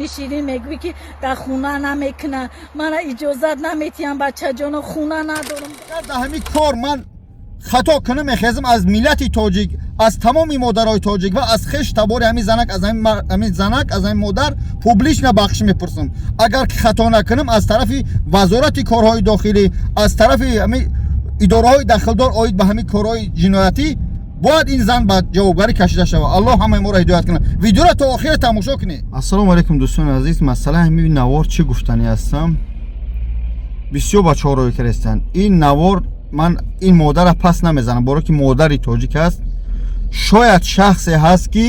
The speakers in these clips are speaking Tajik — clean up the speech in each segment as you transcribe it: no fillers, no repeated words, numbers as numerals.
Ҷони ширин, мегӯӣ, ки дар хона намекуна. Мана иҷозат наметиҳам, бачаҷоно, хона надорам. Дар ҳамин кор ман хато кунам, мехезам аз миллати тоҷик, аз тамоми модарои тоҷик ва аз хеш табори ҳамин занак, аз ҳамин занак, аз ҳамин модар публично бахшиш мепурсам. Агар ки хато накунам, аз тарафи Вазорати корҳои дохилӣ, аз тарафи ҳамин идораҳои дахлдор оид ба ҳамин корҳои ҷиноятӣ бояд ин зан ба ҷавобгарӣ кашида шавад. Аллоҳ ҳамаи моро ҳидоят кунад. Видеоро то охира тамошо кунед. Ассалому алайкум, дӯстони азиз. Масъалаи ҳамин навор чӣ гуфтанӣ ҳастам? Бисёр бачаҳо рӯй кардастанд. Ин навор, ман ин модарра пас намезанам, боро ки модари тоҷик аст. Шояд шахсе ҳаст, ки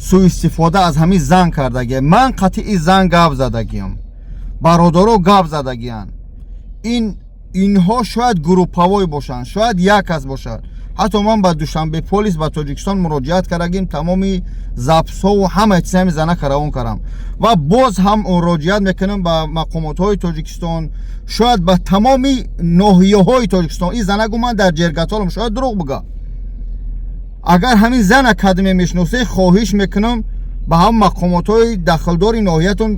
суистифода аз ҳамин зан кардагия. Ман қатъи зан гап задагиям, бародаро гап задагиянд. Ин инҳо шояд групповой бошанд, шояд як кас бошад. Ҳатто ман ба Душанбе полис, ба Тоҷикистон муроҷиат кардагим, тамоми записҳову ҳама чиз ҳами занака равон кардам ва боз ҳам муроҷиат мекунам ба мақомотҳои Тоҷикистон, шояд ба тамоми ноҳияҳои Тоҷикистон. Ин занагу ман дар Ҷергатолам, шояд дурӯғ буга. Агар ҳамин зана кадме мешиносе, хоҳиш мекунам, ба ҳам мақомотҳои дахлдори ноҳиятон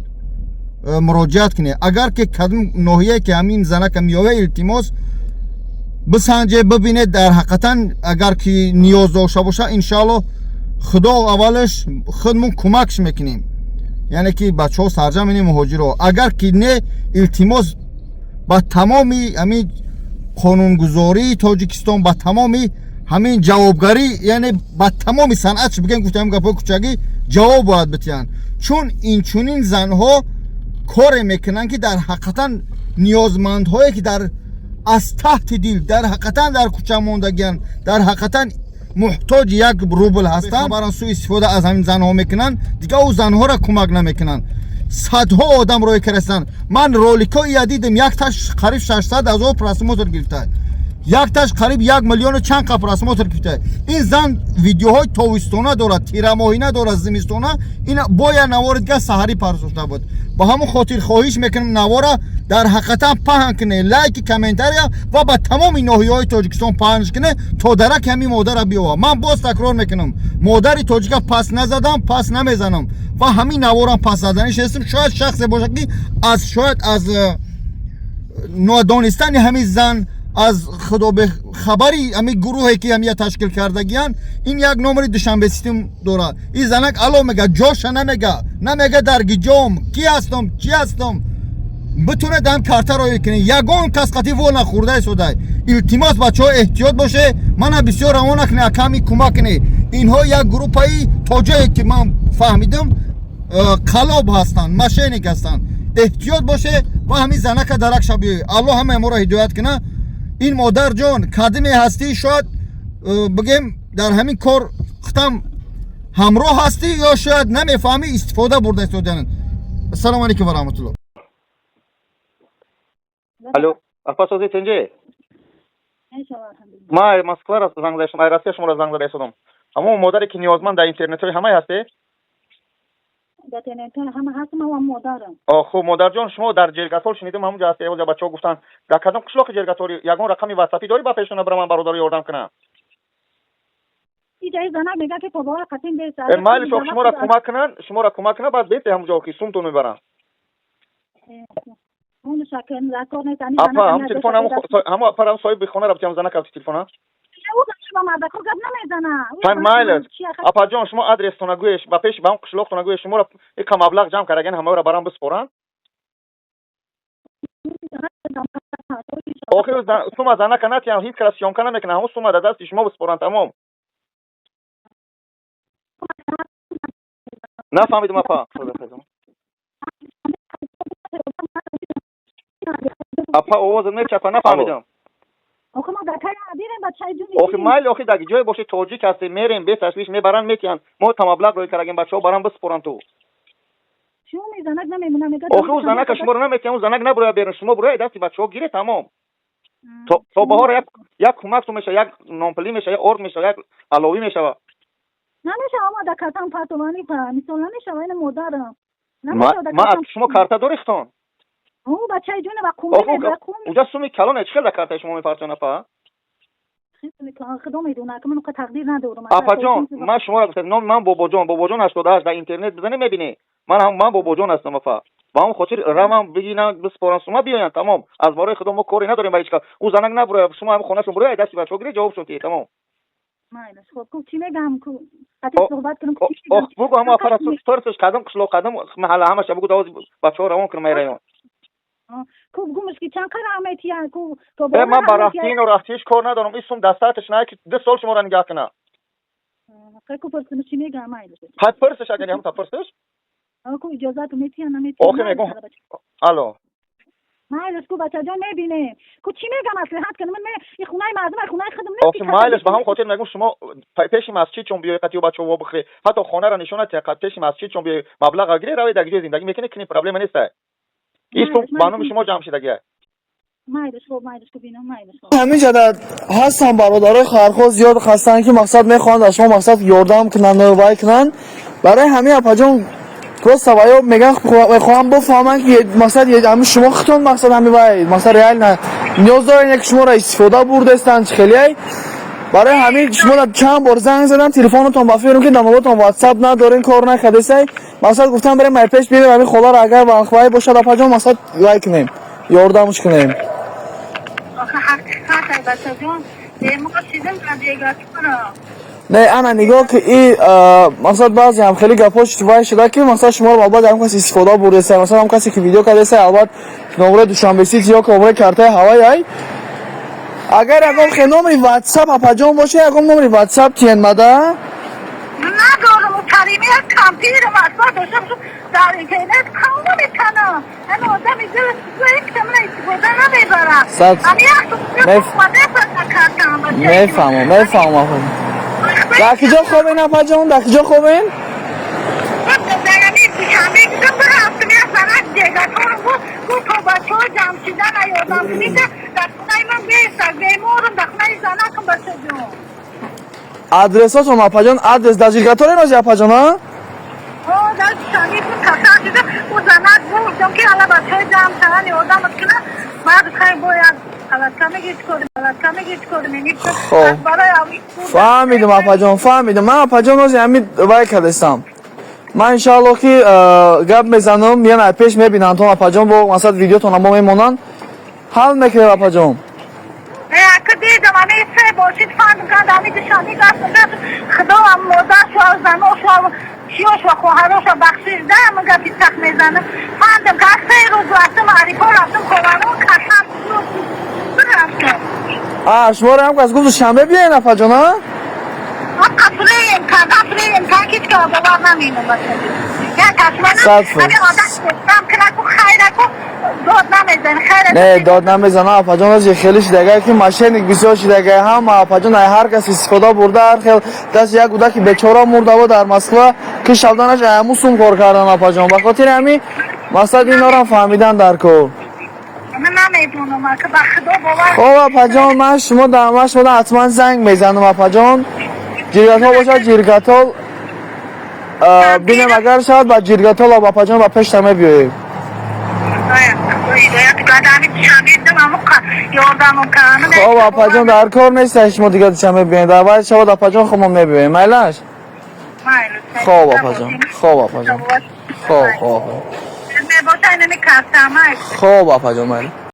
муроҷиат кунед. Агар ки кадом ноҳияе ки ҳамин занака меёя, илтимос, бисанҷе, бибинед. Дар ҳақиқатан агар ки ниёз дошта боша, иншаалло, худо аввалаш, худмон кӯмакш мекунем, яъне ки бачаҳо сарҷам ини муҳоҷиро. Агар ки не, илтимос, ба тамоми ҳамин қонунгузории Тоҷикистон, ба тамоми ҳамин ҷавобгарӣ, яъне ба тамоми санъатш бигем, гуфтам гапҳои кӯчагӣ, ҷавоб бояд битиҳанд, чун инчунин занҳо коре мекунанд, ки дар ҳақиқатан ниёзмандҳое, ки дар аз таҳти дил, дар ҳақиқатан дар кӯча мондагиянд, дар ҳақиқатан муҳтоҷи як рубл ҳастанд, баран суистифода аз ҳамин занҳо мекунанд. Дигар ӯ занҳоро кӯмак намекунанд. Садҳо одам роҳӣ кардастанд. Ман роликҳои я дидем, якташ қариб 600 000 просмотр гирифта, якташ қариб 1 миллиону чанд қа просмотр гирифта. Ин зан видеоҳои тобистона дорад, тирамоҳина дорад, зимистона. Ин боя навори дигар саҳарӣ партошта буд. Ба ҳамон хотир хоҳиш мекунам, навора дар ҳақиқатан паҳн кунед, лайки, комментария ва ба тамоми ноҳияҳои Тоҷикистон паҳнш кунед, то дараки ҳамин модара биёвад. Ман боз такрор мекунам, модари тоҷика пас назадам, пас намезанам ва ҳамин наворам пас заданиш нестам. Шояд шахсе бошад, ки аз шояд аз нодонистани ҳамин зан, аз худобехабари ҳамин гурӯҳе, ки ҳамия ташкил кардагиянд. Ин як номери Душанбе систем дорад. Ин занак ало мега, ҷоша намега, намега дар гиҷом ки ҳастам, чӣ ҳастам. Битунед ҳам карта роӣ кунед. Ягон кас қатӣ во нахӯрда истодай. Илтимос, бачаҳо, эҳтиёт боше. Мана бисёр равон накунед, ками кӯмак кунед. Инҳо як группаи, то ҷое ки ман фаҳмидам, қалоб ҳастанд, мошенник ҳастанд. Эҳтиёт боше ва ҳамин занака даракша биёй. Аллоҳ ҳамаи моро ҳидоят куна. Ин модарҷон, кадиме ҳастӣ, шояд бигем, дар ҳамин кор хутам ҳамроҳ ҳастӣ ё шояд намефаҳмӣ, истифода бурда истодаанд. Ассалому алайкум ва раҳматуллоҳ. Алло, апа, созед, тинҷе? Ма Москва занг задашам, ай Россия шуморо занг зада истодам. Ҳамон модаре, ки ниёзманд дар интернетҳои ҳамаи ҳасте? Дар интернетҳо ҳама ҳастам, ва модарам. О, хуб, модарҷон, шумо дар Ҷергатол шунидам, ҳамунҷо ҳасте. Ҳозир бачаҳо гуфтанд, дар кадом қишлоқи Ҷергатори? Ягон рақами ватсапӣ дорӣ, ба пешона бира, ман бародаро ёрдам кунам? Иҷаи занак мега, ки побоа қатин беса. Э, майли, шо шуморо кӯмак кунанд, шуморо кӯмак кунанд, баъд бете ҳамунҷо, ки сумтон мебарам. Апа, ҳамун телефон, ҳамун апа, соҳиби хона рафти, ҳамун занак рафти телефона. Пай, майле, апаҷон, шумо адрестона гӯеш, ба пеши ба ҳамун қишлоқтона гӯеш, шуморо ика маблағ ҷамъ кардаген, ҳамаро барам биспоранд. Охир сума занака натиҳам, ҳеҷ кара съёмка намекунам, ҳамун сума дар дасти шумо биспоранд, тамом. Нафаҳмидум, апа. Апа, овозат мечапа, нафаҳмидам. Охи, майли, охи, дар ҷое бошед, тоҷик ҳастем, мерем, беташвиш мебаранд, метиҳанд. Мо та маблағ рӯй кардагем, бачаҳо барам биспоранд ту. Охи, ӯ занака шуморо наметиҳам, ӯ занак набурояд берун, шумо бурояд, дасти бачаҳо гире, тамом. То баҳора як кӯмактон мешава, як нонпулӣ мешава, як орд мешава, як аловӣ мешава. Намешава, ма дар картам партовани, мисол, намешава, ина модарам. Ма шумо карта дорӣ хитон? Бачаи ҷуна ва кум. Уҷа суми калоне, чӣ хел дар картаи шумо мепартоян, апа? Худо медонад, ки ман тақдир надорам. Апаҷон, ман шуморо гуфтам, номи ман Бобоҷон, Бобоҷон 88, дар интернет бизанӣ, мебинӣ. Ман ҳам ман бобоҷон ҳастам афа. Ба ҳамон хотир равам бигирам биспорам сума биёянд тамом. Аз барои худо мо коре надорем ба ҳеҷ кас. Ӯ занак набурояд, шумо ҳам хонашон бурояд, дасти бачаҳо гиред, ҷавобшон тиҳед тамом. Майлаш, хоб, ку чӣ мегам, ку ҳатто суҳбат кунам, ку чӣ Ох, бугу ҳама афара пурсиш қадам қишлоқ қадам маҳалла ҳамаша бугу давози бачаҳо равон кунам ай район. Ку бугумаш ки чанд қара метиян ку то Э, ман ба рафтину рафтиш кор надорам. Ин сум дастаташ на ки 2 сол шуморо нигаҳ кунам. Ку пурсиш чӣ мегам, майлаш. Ҳад пурсиш агар ҳам та пурсиш. Ку иҷозат метиян наметиян. Охи мегум. Алло. Майлаш ку бачаҷон мебинем. Ку чӣ мегам маслиҳат кунам ман ин хонаи мардум хонаи худам нест. Охи майлаш ба ҳам хотир мегум шумо пеши масҷид чун биёй қатиё бачаҳо вобихӯрӣ. Ҳатто хонаро нишона тия қат пеши масҷид чун биёй маблағ гирӣ равед дар ҷои зиндагӣ мекунӣ кунӣ проблема нест. Ин сум ба номи шумо ҷамъ шидагия. Майлаш хоб, майлаш ку бинам, майлаш хоб. Ҳаминҷа ҳастан бародарои хайрхоҳ зиёд ҳастанд ки мақсад мехоҳанд аз шумо мақсад ёрдам кунанд вай кунанд. Барои ҳамин апаҷон просто ваё меган мехоҳам бифаҳманд ки мақсад ҳамин шумо худтон мақсад ҳами вай мақсад реально ниёз доред ки шуморо истифода бурдестанд чӣ хелиай. Барои ҳамин шумо чанд бор занг задам телефонатон ба фирм ки дар мобилтон ватсап надорен кор накардесай. Мақсад гуфтам барем ай пеш бибинем ҳамин холаро агар вай бошад апаҷон мақсад вай кунем ёрдамш кунем. Охе ҳақиқат ай бачаҷон бемор шидам радиогатура. Не, ана нигоҳ ки и мақсад баъзе ҳам хеле гапҳо вай шуда ки мақсад шуморо албат ҳам кас истифода бурдеса, масалан ҳам касе ки видео кардеса албат номраи Душанбе Сити ё номраи картаи ҳавай ай. Агар ягон хе номри ватсап апаҷон боша, ягон номри ватсап тиен мада? Надорам у карими як компютерам асбоб доштам дар интернет кам наметанам. Ана одами дил мана истифода намебарам. Ами як Мефаҳмам, мефаҳмам апаҷон. Дар киҷо хобен апаҷон? Дар киҷо хобен? Дар ами Душанбе гудам рафтам як занак дегаторам буд гуфт то бачаҳо ҷамъ шидан ёрдам кунед дар хонаи ман беста беморам дар хонаи занакам бачаҷон. Адресотон апаҷон, адрес дар Жиргаторен ози апаҷон, а? Дар Душанбе касал шуда ӯ занак гуфтам ки ала бачаҳо ҷамъ шаванд ёрдамат кунанд баъд хай бояд Хоб. Фаҳмидам апаҷон, фаҳмидам. Ман апаҷон ози ҳамин вай кардестам. Ман иншааллоҳ ки гап мезанам, миён ай пеш мебинанд тон апаҷон бо масалан видеотон мо мемонанд. Ҳал мекунем апаҷон. Ака дидам ами се бошид фандам канд ами Душанбе гаштам гаштам худо ам модаршу заношу чиёшу хоҳарошу бахшиш да ама гапи сахт мезанам фандам ка 3 рӯз рафтам арифо рафтам хоҳарон касал рафтам. А, шуморо ҳам кас гуфт Душанбе биёен апаҷон, а? Қасрем кан қасрем кан ҳеҷ кас бовар намекунам бачаҷон. Як касмана ами одам гуфтам кираку хайраку дод намезан хайра. Не, дод намезана апаҷон, ози хеле шидагай ки мошенник бисёр шидагай ҳама апаҷон ай ҳар кас истифода бурда ҳар хел даст як кӯдаки бечора мурда буд дар Москва ки шабданаш аяму сум кор кардан апаҷон. Ба хотири ҳамин мақсад инорам фаҳмидан дар кор. Ман намедонам ака ба худо бовар. Хоб апаҷон, ман шумо дар ман шумо ҳатман занг мезанам апаҷон. Ҷиргатол бошад ҷиргатол бинем агар шавад ба ҷиргатол апаҷон ба пешта мебиёем. Хоб апаҷон дар кор нест шумо дигар Душанбе биёед. Дар баъд шавад апаҷон хоб мо мебиёем. Майлаш? Хоб апаҷон, хоб апаҷон. Хоб, хоб. Хоб апаҷон, майли.